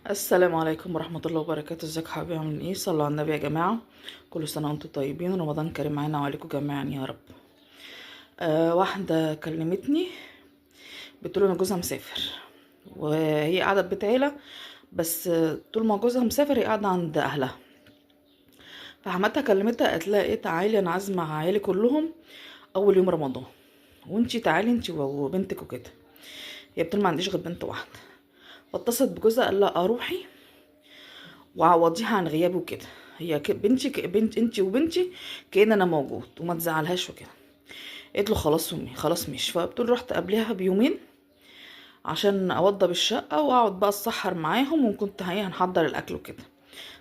السلام عليكم ورحمة الله وبركاته. ازيك حبايبي، عاملين ايه؟ صلوا على النبي يا جماعة. كل سنة وانتم طيبين، رمضان كريم معانا وعليكم جميعا يا رب. واحدة كلمتني بتقول ان جوزها مسافر وهي قاعدة في بيت عيلة، بس طول ما جوزها مسافر هي قاعدة عند اهلها. فحماتها كلمتها قالت لها ايه، تعالي انا عازمة عيالي كلهم اول يوم رمضان، وانتي تعالي انتي وبنتك وكده. هي بتقول ما عنديش غير بنت واحدة. فاتصلت بجوزها قال لها اروحي وعوضيها عن غيابه وكده، هي بنتي بنت انتي وبنتي كأن انا موجود وما تزعلهاش وكده. قالت له خلاص امي خلاص ماشي. فبتقول رحت قبلها بيومين عشان اوضب الشقة واقعد بقى اتسحر معاهم، وكنت هي هنحضر الاكل وكده.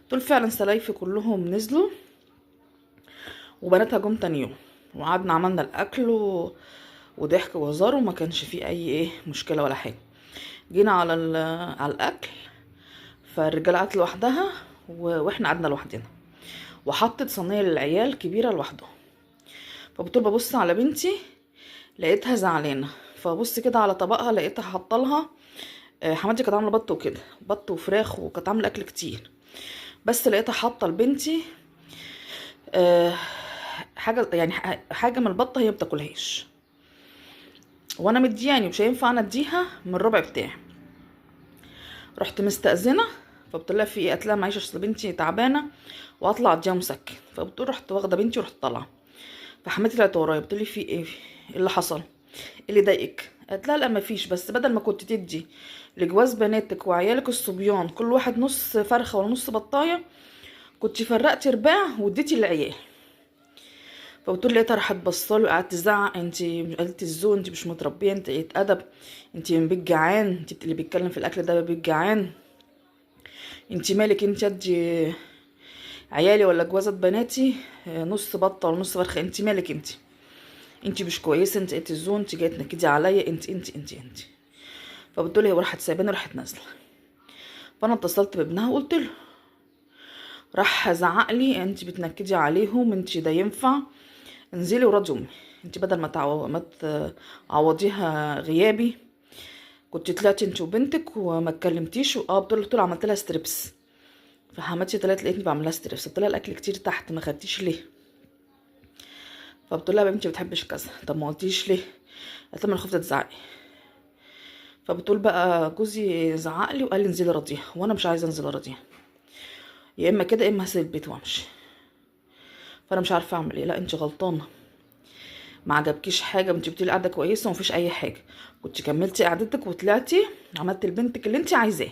تقول فعلا سلايفي كلهم نزلوا وبناتها جم تاني يوم، وقعدنا عملنا الاكل وضحك وهزار، وما كانش فيه اي ايه مشكلة ولا حاجة. جينا على على الاكل، فالرجاله قعدت لوحدها واحنا قعدنا لوحدنا، وحطت صينية للعيال كبيرة لوحدهم. فبتقول ببص على بنتي لقيتها زعلانة، فبص كده على طبقها لقيتها حاطه لها، حماتي كانت عامله بط وكده، بط وفراخ، وكانت عامله اكل كتير، بس لقيتها حاطه لبنتي حاجة، يعني حاجة من البطة هي ما بتاكلهاش، وانا مدياني مش هينفع انا اديها من الربع بتاعي. رحت مستأذنه، فبتقول لها في ايه؟ قالت لها معلش اصل بنتي تعبانة واطلع اديها مسكن. فبتقول رحت واخده بنتي ورحت طالعه. فحماتي طلعت ورايا بتقول لي في ايه؟ ايه اللي حصل؟ ايه اللي ضايقك؟ قالت لها لا ما فيش، بس بدل ما كنت تدي لجواز بناتك وعيالك الصبيان كل واحد نص فرخة ولا نص بطايه، كنت فرقتي رباع واديتي للعيال. فبتقول لقيتها راحت بصاله وقعدت تزعق، انت قلت الذوق، انت مش متربيه، انت قلة ادب، انت من بيت جعان، انت اللي بيتكلم في الاكل ده بيت جعان، انت مالك، انت ادي عيالي ولا جوازات بناتي نص بطه ولا نص فرخة، انت مالك، انت مش كويسة، انت قلة الذوق، انت جاية تنكدي عليا، انت انت انت انت. فبتقول هي وراحت سايباني وراحت نازله. فانا اتصلت بابنها وقلت له، راح زعق لي انت بتنكدي عليهم، انت ده ينفع، انزلي وراضي امي، انت بدل ما تعوضيها غيابي كنت طلعتي انت وبنتك وما اتكلمتيش. بتقول له عملت لها strips. فحماتي طلعت لقيتني بعمل لها strips، قلت لها الاكل كتير تحت ما خدتيش ليه؟ فبتقول لها يا بنتي ما بتحبش كذا. طب ما قلتيش ليه؟ قالت لها ما انا خفت تزعقي. فبتقول بقى جوزي زعق لي وقال لي انزلي راضيها، وانا مش عايزه انزل راضيها، يا اما كده يا اما هسيب البيت وامشي. فانا مش عارفه اعمل ايه. لا انت غلطانة، ما عجبكيش حاجة، انت بتقولي قاعدة كويسة ومفيش اي حاجة، كنت كملتي قعدتك وطلعتي عملتي لبنتك اللي انت عايزاه.